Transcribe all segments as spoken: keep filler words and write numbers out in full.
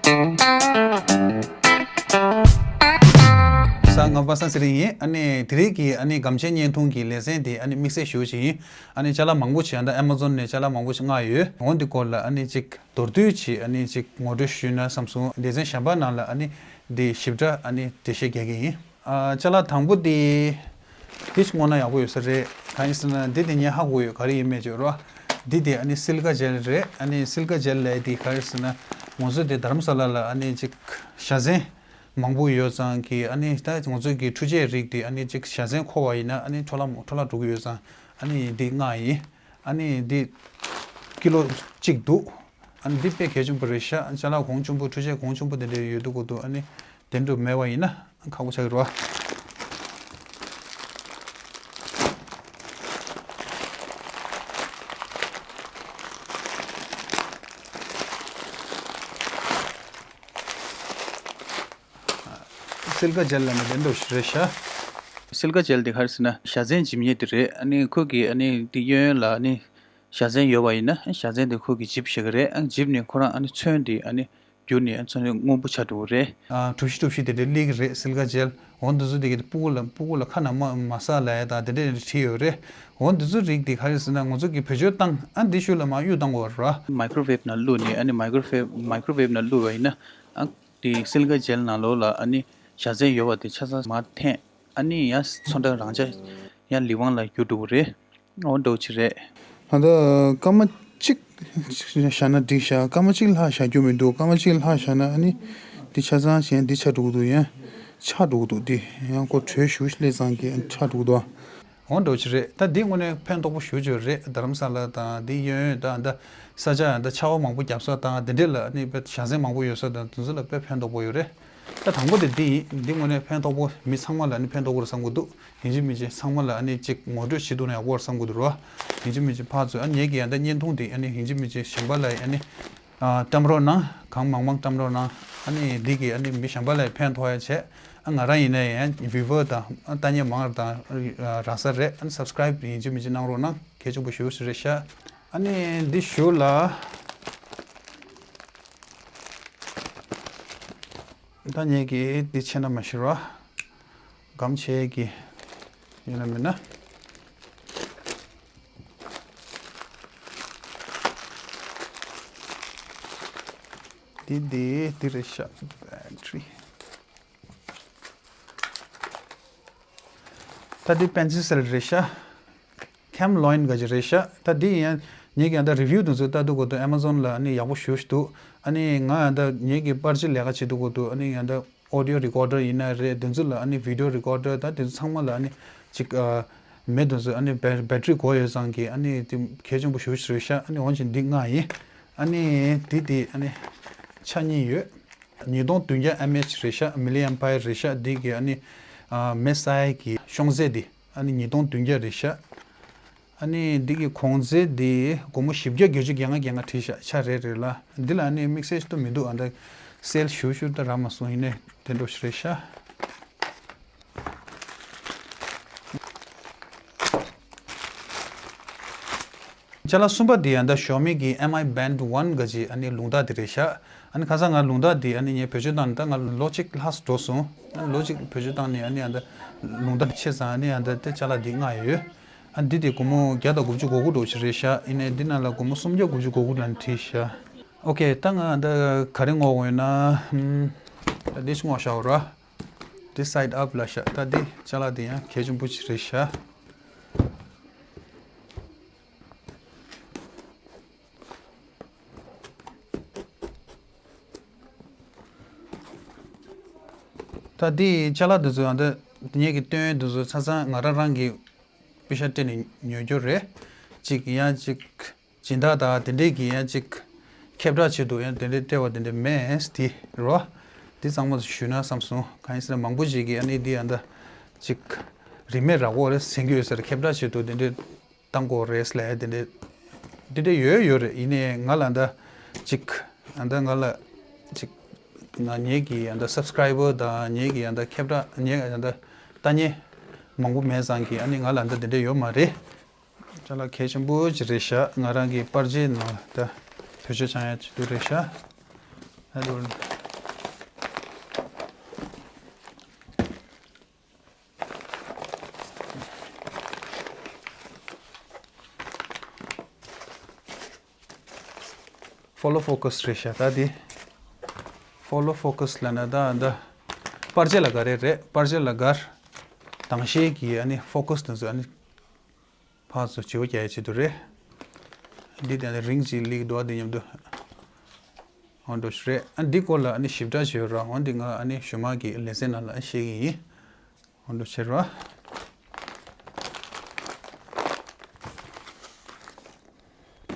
ས་ང་པ་སངས་ཚེ་རིང་ཡིན། ཨ་ནི་དེ་རིང་གི་ཨ་ནི་སྒམ་ཆས་བརྙན་ཐུང་གི་ལེ་ཚན་དེ་ཨ་ནི་དམིགས་བསལ་ཞེ་པོ་ཅིག་ཡིན། ཨ་ནི་ཅ་ལག་མང་པོ་ཅིག་ཨ་ད་ཨེ་མ་ཛོན་ནས་ཅ་ལག་མང་པོ་ཅིག་མངགས་ཡོད། འོ་འདི་སྐོར་ལ་ཨ་ནི་ཅིག་མདོར་བསྡུས་ཅིག་ཨ་ནི་ཅིག་ངོ་སྤྲོད་ཞུས་ན་བསམ་སོང་། ལེ་ཚན་གཞན་པ་ནང་ལ་ཨ་ནི་འདི་ཞིབ་ཕྲ་ཨ་ནི་འགྲེལ་བཤད་རྒྱག་གི་ཡིན། ཨ་ཅ་ལག་དང་པོ་དེ་དེ་ཞིག་བསྔོགས་ན་ཡག་པོ་ཡོད་ས་རེད། གང་ཡིན་ཟེར་ན་འདི་དེ་ངས་ཧ་གོ་ཡོད། ག་རེ་ཡིན་མེད་ཅེས་རོ། འདི་དེ་ཨ་ནི་སིལ་ཀ་ཇེལ་རེད། ཨ་ནི་སིལ་ཀ་ཇེལ་ལབ་དེ་ག་རེ་ཟེར་ན་ང་ཚོ་དེ་རྡ་རམ་ས་ལ་ལ་ཨ་ནི་ཅིག་བཞའ་ཚན་མང་པོ་ཡོད་ཙང་གི་ཨ་ནི་ད་ང་ཚོ་གི་འཕྲུལ་ཆས་རིགས་དེ་ཨ་ནི་ཅིག་བཞའ་ཚན་མཁོ་བ་ཡིན་ན་ཨ་ནི་འཕྲོ་བརླག་འཕྲོ་བརླག་འགྲོ་གི་ཡོད་ཙང་ཨ་ནི་འདི་མངགས་ཡིན། ཨ་ནི་འདི་ཀི་ལོ་གཅིག་འདུག་ཨ་ནི་འདི་དཔེ་གལ་ཆེན་པོ་རེད་ཤག་ཅ་ལག་གོང་ཆེན་པོ་འཕྲུལ་ཆས་གོང་ཆེན་པོ་དེ་འདྲ་ཡོད་འདུག་གོ་འདུག་ཨ་ནི་དེ་འདྲ་མེད་པ་ཡིན་ན་ཁག་པོ་ཆགས་ཀྱི་རེད་བ། སིལ་ཀ་ཇེལ་ལ་ནི་བདེ་འདོད་ཞིག་རེད་ཤག་སིལ་ཀ་ཇེལ་དེ་ག་རེ་ཟེར་ན་བཞའ་ཚན་འཇིབ་མཁན་དེ་རེད། ཨ་ནི་ཁོ་གི་ཨ་ནི་དེ་གཡས་གཡོན་ལ་ཨ་ནི་བཞའ་ཚན་ཡོད་པ་ཡིན་ན་བཞའ་ཚན་དེ་ཁོ་གི་འཇིབ་ཤེས་ཀྱི་རེད། ཨ་འཇིབ་ནས་ཁོ་རང་ཨ་ནི་ཚོན་དེ་ཨ་ནི་བསྒྱུར་ནས་ཨ་ཚོན་དེ་སྔོན་པོ་ཆགས་འགྲོ་གི་རེད། ཨ་གྲུ་བཞི་གྲུ་བཞི་དེ་འདྲ་སླེབས་ཀྱི་རེད། སིལ་ཀ་ཇེལ་འོ་འདི་ཚོ་དེ་གི་ཕྲུ་གུ་ལ་ཕྲུ་གུ་ལ་ཁ་ན་མ་མ་ཟ་ལབ་ཡ་དང་དེ་འདྲ་བྲིས་ཡོད་རེད། འོ་འདི་ཚོ་རིགས་དེ་ག་རེ་ཟེར་ན་ང་ཚོ་གི་བེད་སྤྱོད་བཏང་ཨ་འདི་ཤུལ་ལ་མར་གཡུག་བཏང་དགོས་རེད། མའི་ཀྲོ་ཝེབ་ནང་བླུགས་ནས་ཨ་ནི་མའི་ཀྲོ་ཝེབ་མའི་ཀྲོ་ཝེབ་ནང་བླུགས་པ་ཡིན་ན་ཨ། དེ་སིལ་ཀ་ཇེལ་ནང་ལོགས་ལ་ཨ་ནི་བཞའ་ཚན་ཡོད་པ་དེ་ཆ་ཚང་མར་འཐེན། ཨ་ནི་ཡང་ཚོན་ཁྲ་རང་འཇགས་ཡང་ལི་ཝང་ལ་འགྱུར་འགྲོ་གི་རེད། འོ་འདྲ་བོ་ཅིག་རེད། ད་ལྟ་སྐར་མ་གཅིག་བཞག་ན་འགྲིག་ཤག་སྐར་མ་གཅིག་ལྷག་བཞག་རྒྱུ་མི་འདུག་སྐར་མ་གཅིག་ལྷག་བཞག་ན་ཨ་ནི་འདི་ཆ་ཚང་གཞན་འདི་ཆགས་འགྲོ་གི་འདུག་ཡང་ཆགས་འགྲོ་གི་འདུག་འདི་ཡང་ཁོ་དྲོད་ཞེ་པོ་སླེབས་ཙང་གི་ཆགས་འགྲོ་གི་འདུག་འོ་འདྲ་བོ་ཅིག་རེད། ད་འདི་དངོས་གནས་ཕན་ཐོགས་པོ་ཞེ་པོ་ཅིག་རེད། རྡ་རམ་ས་ལ་དང་འདི་གཡས་གཡོན་དང་ད་ས་ཆ་ཡང་ད་ཆར་པ་མང་པོ་བརྒྱབ་ས་དང་དེ་འདྲས་ལ་ཨ་ནི་དཔེ་བཞའ་ཚན་མང་པོ་ཡོད་ས་དང་དེ་ཚོ་ལ་དཔེ་ཕན་ཐོགས་པོ་ཡོད་རེད། ད་དང་པོ་དེ་འདི་ཡིན། འདི་དངོས་གནས་ཕན་ཐོགས་པོ་མི་ཚང་མ་ལ་ཨ་ནི་ཕན་ཐོགས་པོ་རེད་བསམ་གི་འདུག་ཡིན་གཅིག་མིན་གཅིག་ཚང་མ་ལ་ཨ་ནི་གཅིག་ངོ་སྤྲོད་བྱེད་ཐུབ་ན་ཡག་པོ་རེད་བསམ་གི་འདུག་རོ། ཡིན་གཅིག་མིན་གཅིག་ཕར་ཚུར་ཨ་ངེད་ཀྱི་ཡང་ད་བརྙན་ཐུང་དེ་ཨ་ནི་ཡིན་གཅིག་མིན་གཅིག་གཞན་པ་ལ་ཨ་ནི་ཨ་བཀྲམ་རོགས་གནང་། གང་མང་མང་བཀྲམ་རོགས་གནང་། ཨ་ནི་འདི་གི་ཨ་ནི་མི་གཞན་པ་ལ་ཕན་ཐོགས་ཡ་བྱས། ཨ་ང་རང་ཡིན་ན་ཡང་བིའུ་ཝར་དང་ཨ་ལྟ་མཁན་མང་ར་དང་རག་ས་རེད། ཨ་ནི་སབ་སི་ཀ་རེབ་ཡིན་གཅིག་མིན་གཅིག་གནང་རོགས་གནང་། གལ་ཆེན་པོ་ཞེ་པོ་ཞིག་རེད་ཤག་ཨ་ནི་འདི་ཞོར་ལ། ད་ངེད་ཀྱིས་འདི་ཕྱེ་ན་མ་ཤེས་ར། སྒམ་ཕྱེ་གི་ཡིན་ན་མིན་ན། འདི་འདི་འདི་རེད་ཤག་བེ་ཊི་རི། ད་འདི་པེན་སི་སེལ་རེད་ཤག་ཁེམ་ལོན་ག་ཅི་རེད་ཤག་ད་འདི་ཡང་ངེད་ཀྱི་ཡང་ད་རི་བིའུ་དེ་ཚོ་ལྟ་དུས་གོ་དུས་ཨེ་མ་ཛོན་ལ་ཨ་ནི་ཡག་པོ་ཞེ་པོ་ཞིག་འདུག་ཨ་ནི་ང་ཡང་ད་ངེད་ཀྱི་པར་ཆས་ལས་ཀ་བྱེད་དུས་གོ་དུས་ཨ་ནི་ཡང་ད་ཨོ་ཌི་ཡོ་རི་ཀོར་ཌར་ཡིན་ན་རེད། དེ་ཚོ་ལ་ཨ་ནི་བི་ཌི་ཡོ་རི་ཀོར་ཌར་ད་དེ་ཚོ་ཚང་མ་ལ་ཨ་ནི་ཅིག་ཨ་མེ་དེ་ཚོ་ཨ་ནི་བེ་བེ་ཊི་རི་དགོས་ཡོད་ཙང་གི་ཨ་ནི་དེ་གལ་ཆེན་པོ་ཞེ་པོ་ཞིག་རེད་ཤག་ཨ་ནི་འོན་ཀྱང་འདི་མངགས་ཡིན། ཨ་ནི་འདི་དེ་ཨ་ནི་ཆ་གཉིས་ཡོད། ཉིས་སྟོང་བདུན་བརྒྱ་ཨེམ་ཨེཆ་རེད་ཤག་མི་ལི་ཨེམ་པ་ཡར་རེད་ཤག་འདི་གི་ཨ་ནི་ཨ་མེ་སའི་གི་ཤོང་ཚད་འདི་ཨ་ནི་ཉིས་སྟོང་བདུན་བརྒྱ་རེད་ཤག་ཨ་ནི་འདི་གི་གོང་ཚད་འདི་སྒོར་མོ་བཞི་བརྒྱ་བརྒྱད་ཅུ་གྱ་ལྔ་གྱ་ལྔ་བྲིས་ཤག་ཆ་རེ་རེ་ལ། འདི་ལ་ཨ་ནི་དམིགས་བསལ་ཞིག་ཏུ་མི་འདུག་ཨ་ད་སེལ་ཞུ་ཞུ་ད་རག་མ་སོང་། ཡིན་ནའི་དེ་འདྲ་ཞིག་རེད་ཤག་ཅ་ལག་གསུམ་པ་དེ་ཡང་ད་ཞའོ་མི་གི་ཨེམ་ཨའི་བེན་ཌི་ཝན་ག་ཅི་ཨ་ནི་རླུང་རྟ་དེ་རེད་ཤག་ཨ་ནི་ཁ་སང་ང་རླུང་རྟ་དེ་ཨ་ནི་ངས་བེད་སྤྱོད་བཏང་ནས་ད་ང་ལོ་གཅིག་ལྷག་འགྲོ་སོང་། ཨ་ནི་ལོ་གཅིག་བེད་སྤྱོད་བཏང་ནས་ཨ་ནི་ཡང་ད་རླུང་རྟ་ཆེ་ཙང་ཨ་ནི་ཡང་ད་དེ་ཅ་ལག་འདི་མངགས་ཡོད། ཨ་འདི་དེ་སྒོར་མོ་བརྒྱ་དང་དགུ་བཅུ་གོ་དགུ་འདྲ་ཞིག་རེད་ཤག་ཡིན་ནའི་འདི་ནང་ལ་སྒོར་མོ་སུམ་བརྒྱ་དགུ་བཅུ་གོ་དགུ་ལ་བྲིས་ཤག་ཨོ་ཁེ། ད་ང་ད་ག་རེ་མངགས་དགོས་ཡོད་ན། ཨམ། ད་འདི་ཞིག་མངགས་བཞག་ར། འདི་སའིཌ་ཨབ་ལ་ཤག་ད་འདི་ཅ་ལག་འདི་ཡང་གལ་ཆེན་པོ་ཅིག་རེད་ཤག་ད་འདི་ཅ་ལག་འདི་ཚོ་ཡང་ད་ངེད་ཀྱི་སྟོན་འདི་ཚོ་ཆ་ཚང་ང་རང་རང་གི་པེ་ཤ་སྤྲད་ནས་ཉོ་རྒྱུ་རེད། གཅིག་ཡང་གཅིག་སྦྱིན་བདག་དང་དེ་འདྲས་ཀྱི་ཡང་གཅིག་ཁྱབ་བསྒྲགས་ཆེད་དུ་ཡང་དེ་འདྲས་སྤྲད་པ་དེ་འདྲས་མེད་དེ་རོ། འདི་ཚང་མ་ཞུས་ན་བསམ་སོང་། གང་ཡིན་ཟེར་ན་མང་པོ་ཞིག་གིས་ཨ་ནི་འདི་ཡང་ད་གཅིག་རིན་མེད་རག་གོ་རེད་ཟེར་གྱི་ཡོད་ཟེར། ཁྱབ་བསྒྲགས་ཆེད་དུ་དེ་འདྲས་བཏང་གོ་རེད་ལབ་དེ་འདྲས་དེ་འདྲས་ཡོད་ཡོད་རེད། ཡིན་ནའི་ང་ལ་ད་གཅིག་ཡང་ད་ང་ལ་གཅིག་ང་ངེད་ཀྱི་ཡང་ད་སབ་སི་ཀ་རའི་བར་དང་ངེད་ཀྱི་ཡང་ད་ཁྱབ་བསྒྲགས་ངེད་ཡང་ད་ལྟ་མཁན་མང་པོ་མེད་ཙང་གི་ཨ་ནི་ང་ལ་ད་དེ་འདྲས་ཡོད་མ་རེད། ཅ་ལག་གལ་ཆེན་པོ་ཅིག་རེད་ཤག་ང་རང་གི་པར་ཆས་ནང་ད་བེད་སྤྱོད་བྱ་ཡ་ཅིག་ཏུ་རེད་ཤག་ཨ་དོ་ Follow focus རེད་ཤག་ད་དེ་follow focus ལབ་ན་ད་ད་པར་ཆས་ལ་དགའ་རེད་རེད། པར་ཆས་ལ་དགའ། དྭངས་ཤེལ་གྱི་ཨ་ནི་focus དེ་ཚོ་ཨ་ནི་ཕར་ཚུར་བྱེའུ་རྒྱག་ཡ་ཆེད་དུ་རེད། འདི་དེ་ནས་རིང་གཅིག་སླེབས་འདུག་འདི་མཉམ་དུ། འོ་འདྲ་ཞིག་རེད། ཨ་འདི་སྐོར་ལ་ཨ་ནི་ཞིབ་ཕྲ་ཞིག་ཡོད་ར། འོ་འདི་ང་ཨ་ནི་ཞུ་མ་གི་ལེ་ཚན་ནང་ལ་བཤད་གི་ཡིན། འོ་འདྲ་བྱེད་ར།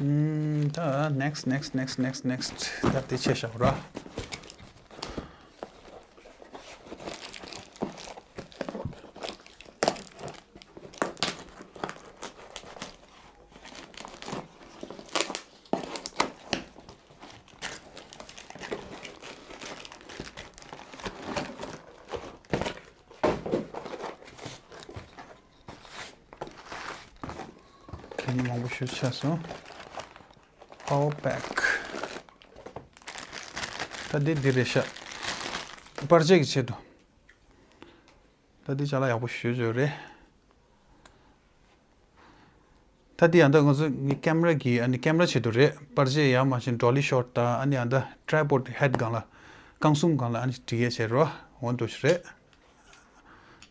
ཨུམ། ད་next next next next next ད་དེ་ཆེ་ཤག་ར། གད་སྙིགས་མང་པོ་ཞིག་ཆགས་སོང་། Power pack ད་འདི་འདི་རེད་ཤག་པར་ཆས་ཀྱི་ཆེད་དུ། ད་འདི་ཅ་ལག་ཡག་པོ་ཞེ་པོ་ཅིག་རེད། ད་འདི་ཡང་ད་ང་ཚོ་ངའི་ཀེམ་ར་གི་ཨ་ནི་ཀེམ་ར་ཆེད་དུ་རེད། པར་ཆས་ཡར་མར་བཞིན་dolly shot དང་ཨ་ནི་ཡང་ད་tripod head སྒང་ལ་རྐང་གསུམ་སྒང་ལ་ཨ་ནི་སྒྲིག་ཡས་བྱས་རོ། འོ་འདྲ་ཞིག་རེད།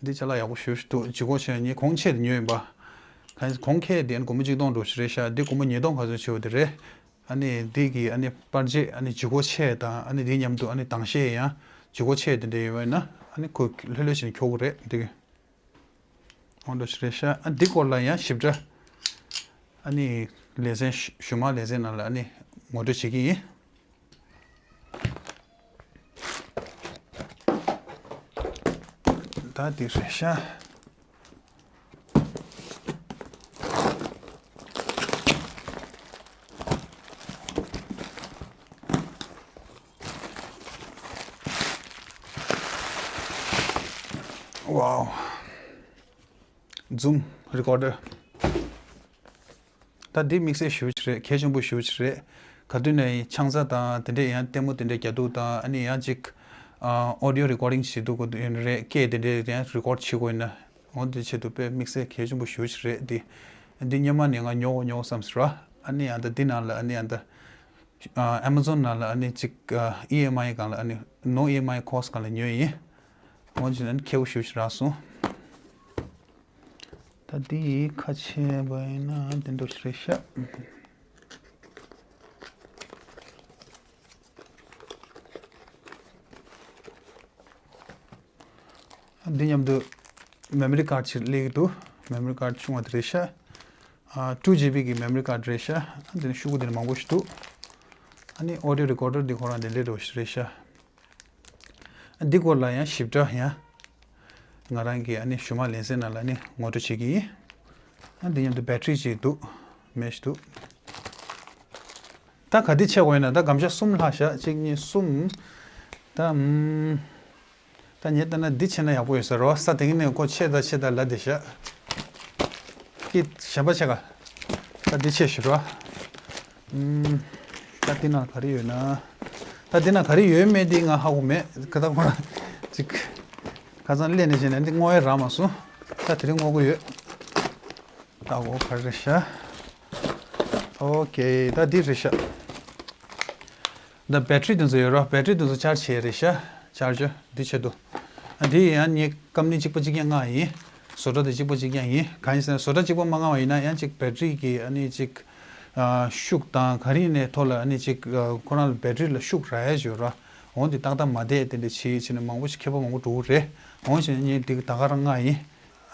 འདི་ཅ་ལག་ཡག་པོ་ཞེ་པོ་ཅིག་འདུག་ལྗིད་ཁོག་ཆེ་ངས་གོང་ཆེ་དུ་ཉོས་ཡིན་པ། གང་ཡིན་གོང་ཁེ་དེ་ཨ་ནི་སྒོར་མོ་གཅིག་སྟོང་འགྲོ་ཞིག་རེད་ཤག་འདི་སྒོར་མོ་ཉིས་སྟོང་ག་ཚོད་ཆེ་བ་དེ་རེད། ཨ་ནི་འདི་གི་ཨ་ནི་པར་ཆས་ཨ་ནི་ལྗིད་ཁོག་ཆེ་དང་ཨ་ནི་འདི་མཉམ་དུ་ཨ་ནི་དྭངས་ཤེལ་ཡང་ལྗིད་ཁོག་ཆེ་དེ་འདྲ་ཡོད་པ་ཡིན་ན་ཨ་ནི་ཁོ་ལྷོད་ལྷོད་བྱས་ནས་འཁྱོག་གི་རེད་འདི་གི། འོ་འདྲ་ཞིག་རེད་ཤག་ཨ་འདི་སྐོར་ལ་ཡང་ཞིབ་ཕྲ་ཨ་ནི་ལེ་ཚན་ཞུ་མ་ལེ་ཚན་ནང་ལ་ཨ་ནི་ངོ་སྤྲོད་བྱེད་ཀྱི་ཡིན། ད་འདི་རེད་ཤག Wow Zoom recorder ད་འདི་དམིགས་བསལ་ཞེ་པོ་ཅིག་རེད། གལ་ཆེན་པོ་ཞེ་པོ་ཅིག་རེད། ག་དུས་ནས་ཆང་ས་དང་དེ་འདྲས་ཡང་ལྟད་མོ་དེ་འདྲས་རྒྱག་འདུག་དང་ཨ་ནི་ཡང་ཅིག་audio recording བྱེད་འདུག་གོ་ཡིན་རེད། སྐད་དེ་འདྲས་ཡང་record བྱེད་དགོས་ཡིན་ན་འོ་འདི་ཆེད་དུ་དཔེ་དམིགས་བསལ་གལ་ཆེན་པོ་ཞེ་པོ་ཅིག་རེད། འདི་འདི་སྔོན་མ་ནས་ང་ཉོ་དགོས་ཉོ་དགོས་བསམ་ཟེར་བ་ཨ་ནི་ཡང་ད་འདི་ནང་ལ་ཨ་ནི་ཡང་ད་Amazon ནང་ལ་ཨ་ནི་ཅིག་ཨ་EMI སྒང་ལ་ཨ་ནི་no EMI cost སྒང་ལ་ཉོས་ཡིན། འོ་འདི་ནང་ཁེ་པོ་ཞེ་པོ་ཅིག་རག་སོང་། ད་འདི་ཁ་ཕྱེ་བ་ཡིན་ན་དེ་འདྲ་ཞིག་རེད་ཤག་འདི་མཉམ་དུ་memory card ཅིག་སླེབས་ཀྱི་འདུག memory card ཆུང་བ་དེ་རེད་ཤག་ཨ། two GB གི་memory card རེད་ཤག་འདི་ནི་ཤོག་གུ་འདི་ནི་མང་པོ་ཞིག་འདུག་ཨ་ནི་audio recorder འདི་ཁོ་རང་འདི་འདྲ་རེད་ཤག་འདི་སྐོར་ལ་ཡང་ཞིབ་ཕྲ་ཡང་ང་རང་གི་ཨ་ནི་ཞུ་མ་ལེ་ཚན་ནང་ལ་ཨ་ནི་ངོ་སྤྲོད་བྱེད་ཀྱི་ཡིན། ཨ་འདི་མཉམ་དུ་battery ཅིག་འདུག་མེད་ཞིག་འདུག་ད་ག་དེ་ཆེ་བ་ཡིན་ན་ད་སྒམ་ཤ་གསུམ་ལྷག་ཤག་གཅིག་གཉིས་གསུམ། ད་ཨམ། ད་ངས་ལྟ་ན་འདི་ཆེ་ན་ཡག་པོ་ཡོད་ས་རེད་བ། ས་དེ་གི་ནས་ཁོ་ཆེ་ད་ཆེ་ད་ལབ་བསྡད་ཤག་གི་གཞན་པ་ཆེ་ག་ད་འདི་ཆེ་ཞིག་རེད་བ། ཨུམ། ད་འདི་ན་ག་རེ་ཡོད་ན། ད་འདི་ན་ག་རེ་ཡོད་མེད་འདི་ང་ཧ་གོ་མེད། ག་ད་ཁོ་རང་ཅིག་ཁ་སང་ལས་ནས་བྱས་ནས་འདི་བསྔོ་ཡ་རག་མ་སོང་། ད་དེ་རིང་བསྔོ་གི་ཡོད། ད་འོ་ག་རེ་རེད་ཤག་ཨོ་ཀེ། ད་འདི་རེད་ཤག་ད་battery དེ་ཚོ་ཡོད་ར། battery དེ་ཚོ་charge བྱེད་རེད་ཤག charger འདི་ཆེད་དུ། ཨ་འདི་ཡང་ངའི་company གཅིག་པ་གཅིག་རྐྱང་མངགས་ཡིན། བཟོ་གྲྭ་དེ་གཅིག་པ་གཅིག་རྐྱང་ཡིན། གང་ཡིན་ཟེར་ན་བཟོ་གྲྭ་གཅིག་པ་མ་མངགས་པ་ཡིན་ན་ཡང་གཅིག་battery གི་ཨ་ནི་གཅིག་ཨ་ཤུགས་དང་ག་རེ་ཡིན་ནའི་ཐོག་ལ་ཨ་ནི་གཅིག་ཨ་ཁོ་རང་ལ་battery ལ་ཤུགས་རག་ཡ་ཅིག་ཡོད་ར། འོ་འདི་ཏག་ཏག་མ་བསྡད་དེ་འདྲ་བྱེད་བྱས་ནས་མང་པོ་ཞིག་མཁས་པ་མང་པོ་འགྲོ་གི་རེད། འོ་བྱས་ནས་ངས་འདི་ད་ག་རང་མངགས་ཡིན།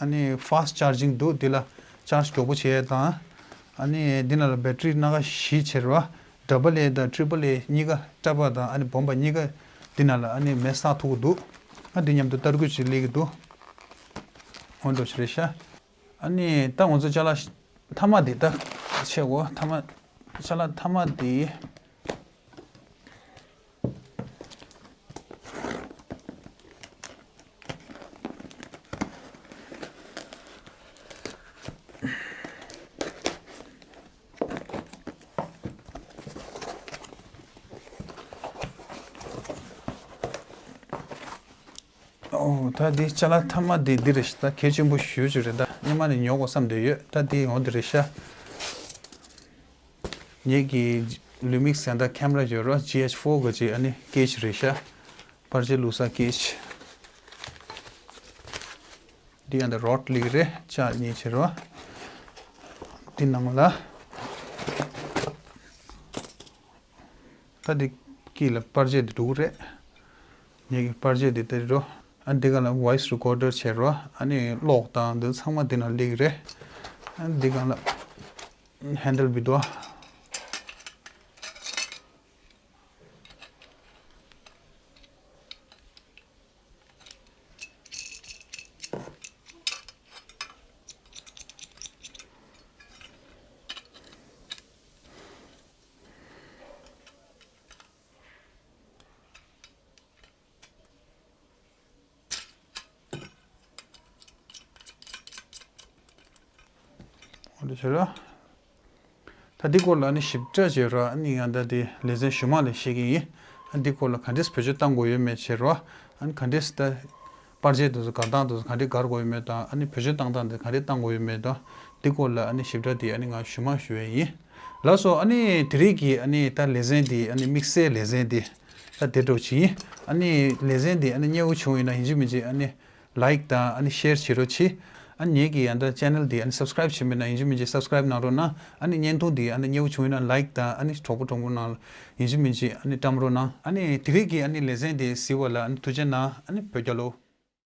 ཨ་ནི་fast charging འདུག་འདི་ལ་charge མགྱོགས་པོ་བྱེད་ཡས་དང་། ཨ་ནི་འདི་ནང་ལ་battery སྣ་ཁ་བཞི་བྱེད་རེད་བ། double A དང་triple A གཉིས་ཀ་སྐྲ་པ་དང་ཨ་ནི་སྦོམ་པ་གཉིས་ཀ་འདི་ནང་ལ་ཨ་ནི་མེ་བསགས་ཐུབ་ཀྱི་འདུག་ཨ་འདི་མཉམ་དུ་ཏར་སྐུད་ཅིག་སླེབས་ཀྱི་འདུག་འོ་འདྲ་ཞིག་རེད་ཤག་ཨ་ནི་ད་ང་ཚོ་ཅ་ལག་མཐའ་མ་འདི་ད་ཆེ་གོ་མཐའ་མ་ཅ་ལག་མཐའ་མ་འདི། ཨོ། ད་འདི་ཅ་ལག་མཐའ་མ་འདི་འདི་རེད་ཤག་ད་གལ་ཆེན་པོ་ཞེ་པོ་ཅིག་རེད། ད་སྔོན་མ་ནས་ཉོ་དགོས་བསམ་བསྡད་ཡོད། ད་འདི་འོ་འདི་རེད་ཤག་ངེད་ཀྱི་ Lumix ཡང་ད་ཁེམ་ར་ཡོད་རོ། ཇི་ཨེཆ་ཕོར་གི་ཅིག་ཨ་ནི་ཀེ་ཇི་རེད་ཤག་པར་ཆས་བླུགས་ས་ཀེ་ཇི། འདི་ཡང་ད་རོཌ་ལིག་རེད། ལྕགས་གཉིས་བྱེད་རོ། འདི་ནང་ལ། ད་འདི་དཀྱིལ་ལ་པར་ཆས་འདི་འདུག་རེད། ངེད་ཀྱི་པར་ཆས་འདི་ལྟ་རོ། ཨ་འདི་ག་ལ་ཝོ་ཡིས་རི་ཀོར་ཌར་བྱེད་རོ། ཨ་ནི་གློག་དང་འདི་ཚང་མ་འདི་ན་ལིག་རེད། ཨ་འདི་ག་ལ་ཧན་ཌལ་བི་དོ། འོ་དེ་བྱས་ར། ད་འདི་སྐོར་ལ་ཨ་ནི་ཞིབ་ཕྲ་བྱས་ར། ཨ་ནི་ཡང་ད་དེ་ལེ་ཚན་གཞུག་མ་ལ་བཤད་ཀྱི་ཡིན། ཨ་འདི་སྐོར་ལ་ག་འདྲས་བེད་སྤྱོད་བཏང་དགོས་ཡོད་མེད་བྱས་ར། ཨ་ནི་ག་འདྲས་ད་པར་ཆས་དེ་ཚོ་བསྒར་སྟངས་དེ་ཚོ་ག་འདྲས་བསྒར་དགོས་ཡོད་མེད་དང་། ཨ་ནི་བེད་སྤྱོད་བཏང་སྟངས་དེ་ག་འདྲས་བཏང་དགོས་ཡོད་མེད་དང་། འདི་སྐོར་ལ་ཨ་ནི་ཞིབ་ཕྲ་དེ་ཨ་ནི་ང་གཞུག་མ་ཞུ་ཡས་ཡིན། ལགས་སོ། ཨ་ནི་དེ་རིང་གི་ཨ་ནི་ད་ལེ་ཚན་དེ་ཨ་ནི་དམིགས་བསལ་ལེ་ཚན་དེ་ད་དེ་འདྲ་བྱས་ཡིན། ཨ་ནི་ལེ་ཚན་དེ་ཨ་ནི་མཉེས་པོ་བྱུང་ཡོད་ན་ཡིན་གཅིག་མིན་གཅིག་ཨ་ནི་ལའིཀ་དང་ཨ་ནི་ཤེར་བྱེད་རོགས་གྱིས། ཨ་ནི་ངེད་ཀྱི་ཡང་ད་ཅེ་ནལ་དེ་ཨ་ནི་སབ་སི་ཀ་རའིབ་བྱས་མེད་ན་ཡིན་གཅིག་མིན་གཅིག་སབ་སི་ཀ་རའིབ་གནང་རོགས་གནང་། ཨ་ནི་བརྙན་ཐུང་དེ་ཨ་ནི་མཉེས་པོ་བྱུང་ཡོད་ན་ལའིཀ་དང་ཨ་ནི་གྲོགས་པོ་གྲོགས་མོ་ནང་ཡིན་གཅིག་མིན་གཅིག་ཨ་ནི་བཀྲམ་རོགས་གནང་། ཨ་ནི་དེ་རིང་གི་ཨ་ནི་ལེ་ཚན་དེ་གཟིགས་པ་ལ་ཨ་ནི་ཐུགས་རྗེ་གནང་། ཨ་ནི་བོད་རྒྱལ་ལོ།